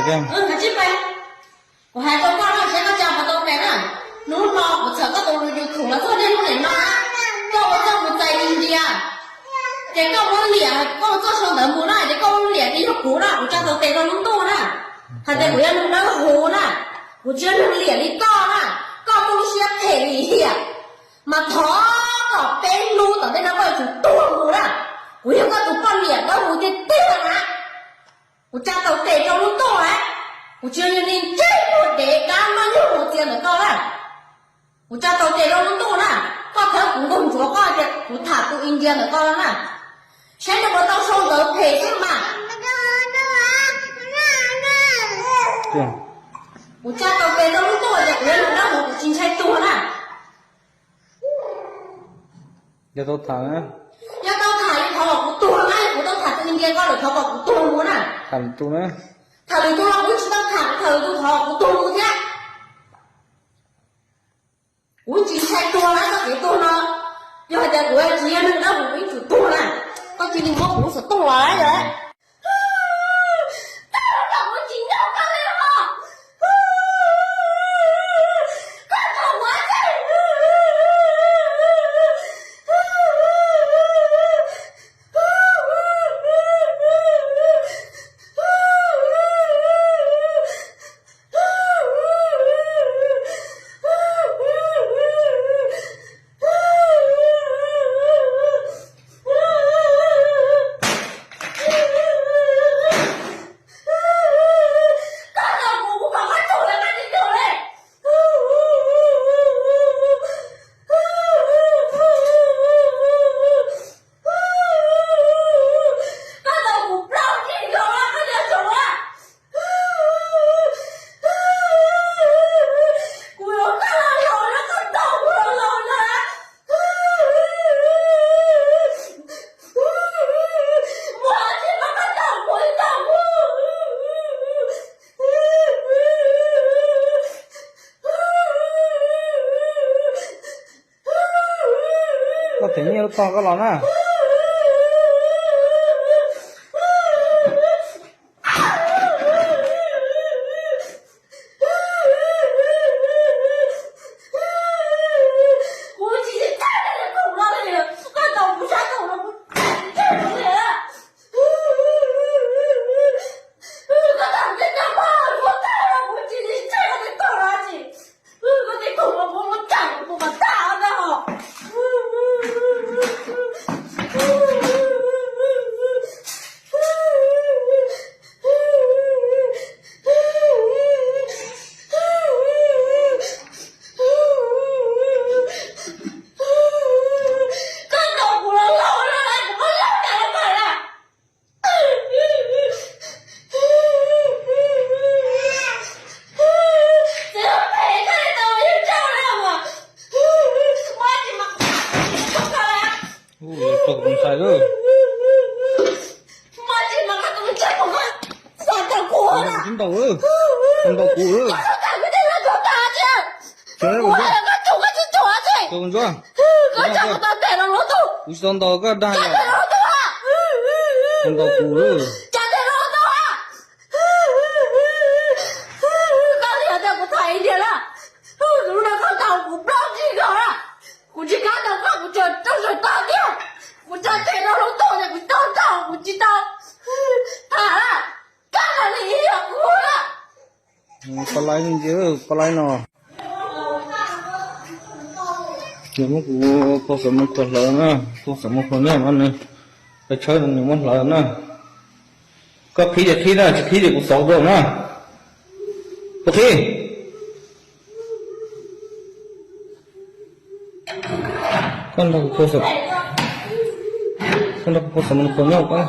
Kuv hais rau koj na, saib koj tsa puas tau tes na. Hnub no kuv txhawm koj tus YouTube los txog niaj hnub niam no, koj ua txuj mus txais India, ces koj muab liam, koj ua txuj sau ntawv mus na, ces koj muab liam li yog kuv na, kuv tsa tau tes rau lub ntuj na. Hais tias kuv yog neeg dawb huv na, kuv tsis yog neeg liam li koj na. Koj muaj lub siab phem lim hiam, mas thov kom peb hnub tom ntej no koj yuav tsum tuag mus na. Kuv yog koj tus poj niam dawb huv tiag tiag na. Kuv tsa tau tes rau lub ntuj na, kuv tsis yog neeg ntsej muag dev dab noj nyuj mus txias ntawm koj na. Kuv tsa tau tes rau lub ntuj na, koj thawb kuv nkaug ntsuav koj tias kuv tham tus India ntawm koj na. Saib nws puas tau sau ntawv phem xwb mas. Kuv tsa tau tes rau lub ntuj tias kuv yog neeg dawb huv, kuv tsis ntshai tuag na. Yog tau tham, yog tau tham li thov kom kuv tuag na, yog kuv tau tham tus India ko lawm thov kom kuv tuag mus na. Tham lwm tus na. Tham lwm tus los kuv tsis tau tham, tham lwm tus thov kom kuv tuag mus thiab. Kuv tsis ntshai tuag na, txoj kev tuag no, yog hais tias kuv tsis yog neeg dawb huv kuv yeej tsis tuag na. Koj cia li muab kuv lub xov tooj los yog. Koj them nyiaj lub tog koj los na. Tus ntxhais lawm. Tsis ntaus, tsis ntaus kuv lawm. Tsis ntaus kuv lawm. Kuv tsis tau ntaus koj dag yom. Tsis ntaus kuv lawm. Kuv tsis kam ntaus koj, kuv tseem rau sawv tag tiag. Kuv tsa tes rau lub ntuj tias kuv tsis tau ntaus, kuv tsis tau tham, koj kav liam kuv na. Pa laib ntsia, pa laib no. Ces muab kuv pog xeem Moos Khuas hlawv na, pog xeem Moos Khuas nyob no nws, peb tshawb nws muab hlawv na. Koj qhib ces qhib na, tsis qhib ces kuv xauv rau na. Koj qhib. Koj nrog kuv pog xeem, koj nrog kuv pog xeem Moos Khuas nyob koj.